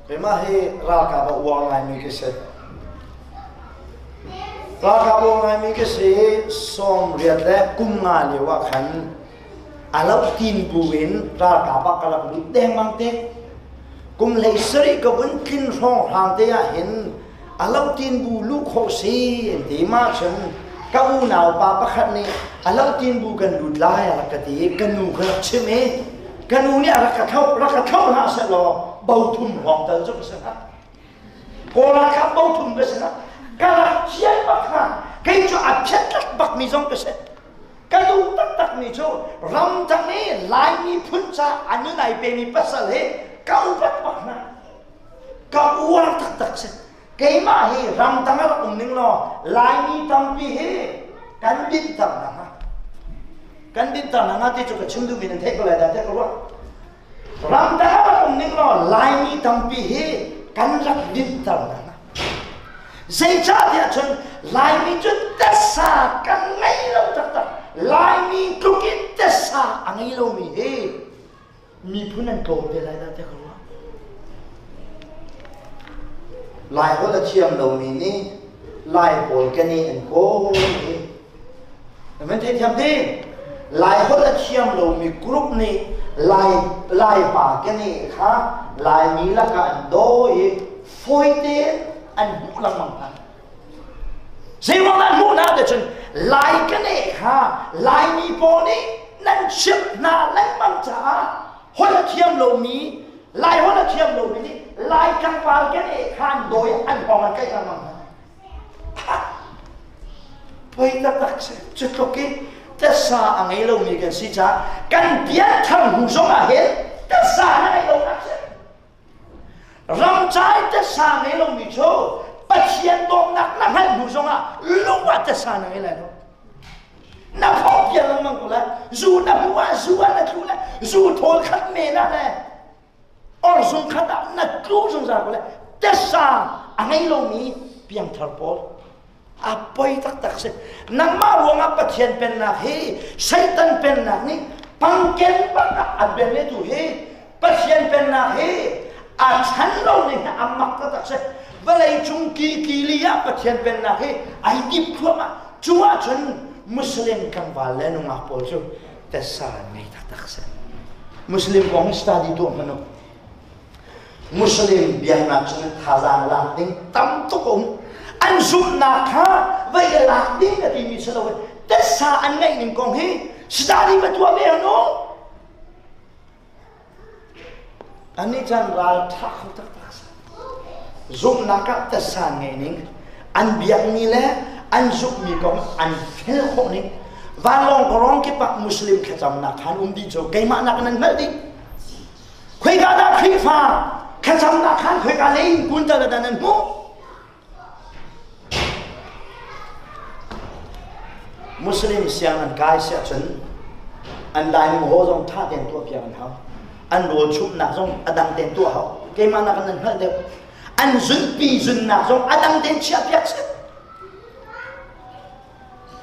Keimah hi ralkap a uar ngaimi ka si. Ralkap uar ngaimi ka si 80 le kum nga lio ah khan a lo tin bu in ralkap ah ka rak lut dengmang te. Kum hlei sarih ka vun tlin hrawng hrang te ah hin a lo tin bu lu khawh si an ti ma cun ka unau pa pakhat nih a lo tin bu kan lut lai a rak ka ti i ka nu ka rak chim i Ka nu nih a rak ka thlauh, rak ka thlauh hlah seh law bothum hrawng tal cu ka si hnga. Kawl ralkap bothum ka si hnga. Ka rak cian bak hnga. Kei cu a phiat bak mi zong ka si. Ka duh taktak mi cu ramdang i Laimi phun ca a nun ai pemi pasal hi ka upat bak hna. Ka uar taktak si. Keimah hi ramdang a rak um ning law Laimi tampi hi kan dinhter hna hnga. Kan dinhter hna hnga ti cu ka chim duhmi nan theih ko lai dah tiah ka ruah. Ramdang a rak um ning law Laimi tampi hi kan rak dinhter hna hnga. Zeicahtiah cun Laimi cu tasa kan ngei lo taktak. Laimi tluk in tasa a ngei lomi hi miphun an tlawm te lai dah tiah ka ruah. Lai holh a thiam lomi nih Lai pawl kan i an kawl i nan theithiam ti Lai holh a thiam lomi group nih Lai Laipa kan i kha Laimi lakah an daw i fawi tein an hmuh lengmang hna. Zeiruang dah hmuh hna te cun Lai ka ne kha Laimi pawl nih nan chimh hna lengmang caah holh a thiam lomi Lai holh a thiam lomi nih Lai tlangval ka ne kha an dawi an hawng an tlaih lengmang hna. Poi taktak si. Cu tluk i tasa a ngei lomi kan si caah kan pianthar hnu zong ah hin tasa na ngeih lonak si. Ramcai tasa ngei lomi cu Pathian dawtnak na hngalh hnu zongah lung ah tasa na ngei lai lo. Na phawh pian lengmang ko lai. Zu na hmuh ah zu ah na tlu lai. Zu thawl khat men ah le or zung khat ah na tlu zungzal ko lai. Tasa a ngei lomi piangthar pawl a poi taktak si. Nangmah ruangah Pathian pennak hi Satan pennak nih pangken bak ah a tu hi Pathian pennak hi a chan lo ning a mak taktak si. Vawlei cung ki kili ah Pathian pennak hi ai dip thluahmah. Cu ahcun Muslim tlangval le nungak pawl cu tasa ngei taktak si. Muslim kong hi study tuah hmanh u. Muslim biaknak chung in thazaang lak ding tam tuk a um. An zumhnak kha vei i lak ding a timi si loin tasa an ngeih ning kong hi study va tuah ve hnu. Annih chan ral ṭha kho taktak a si. Zumhnak ah tasa an ngeih ning, an biakmi le an zumhmi kong an fel khawh ning. Vanlawng kawrong kip ah Muslim thlacamnak khan um dih cu keimah nak in an hngalh dih. Khoika dah Khrihfa thlacamnak khan khoika lei in kun tal dah nan hmuh? Muslim siang an kai si ahcun an dining hall zong ṭha tein tuahpiak an hau. An rawl chumhnak zong a dang tein tuah hau. Keimah nak in nan hngalh deuh. An zunpi zunnak zong a dang tein chiahpiak si.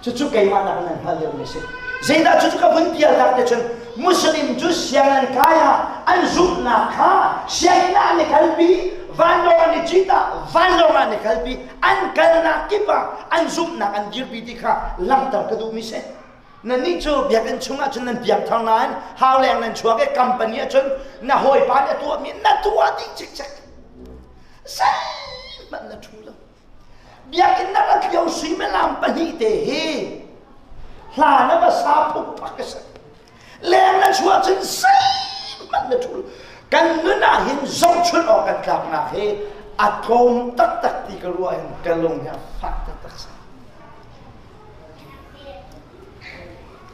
Cucu keimah nak nan hngalh deuhmi a si. Zeidah cucu ka vun pialtak te cun Muslim cu sianginn kai ah an zumhnak kha sianginn ah an i kalpi, vanlawng an i cit ah vanlawng ah an i kalpi, an kalnak kip ah an zumhnak an dirpi ti kha langhter ka duhmi si. Nannih cu biakinn chungah cun nan piangthar nain hauleng nan chuak i company ah cun na hawipa nih a tuahmi na tuah dih cikcek. Zeihmanh na ṭhu lo. Biakinn na rat lio suimilam pahnih te hi hla na va sa phukphak ka si. Leng na chuah cun zeihmanh na ṭhul. Kan nun ah hin zohchunh awk kan tlaknak hi a tlawm taktak ti ka ruah hin ka lung hi a fak taktak si.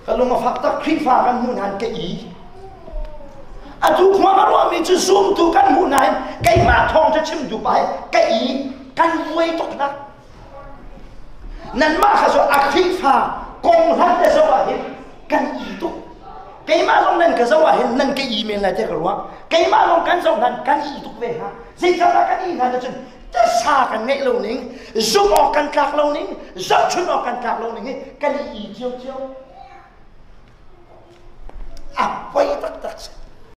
Ka lung a fak tak Khrihfa kan hmuh hna ka i. Atu khua ka ruahmi cu zumtu kan hmuh hna hin keimah thawng cu chim duh pa ka i kan vuai tuk hna. Nanmah kha cu a Khrihfa kong hlat le zoh ah hin kan i tuk. Keimah zong nan ka zoh ah hin nan ka i men lai tiah ka ruah. Keimah zong kan zoh hlan kan i tuk ve hna. Zeicahdah kan i hna cun tasa kan ngeih lo ning, zumh awk kan tlak lo ning, zohchunh awk kan tlak lo ning hi kan i i ciocio. A poi taktak si.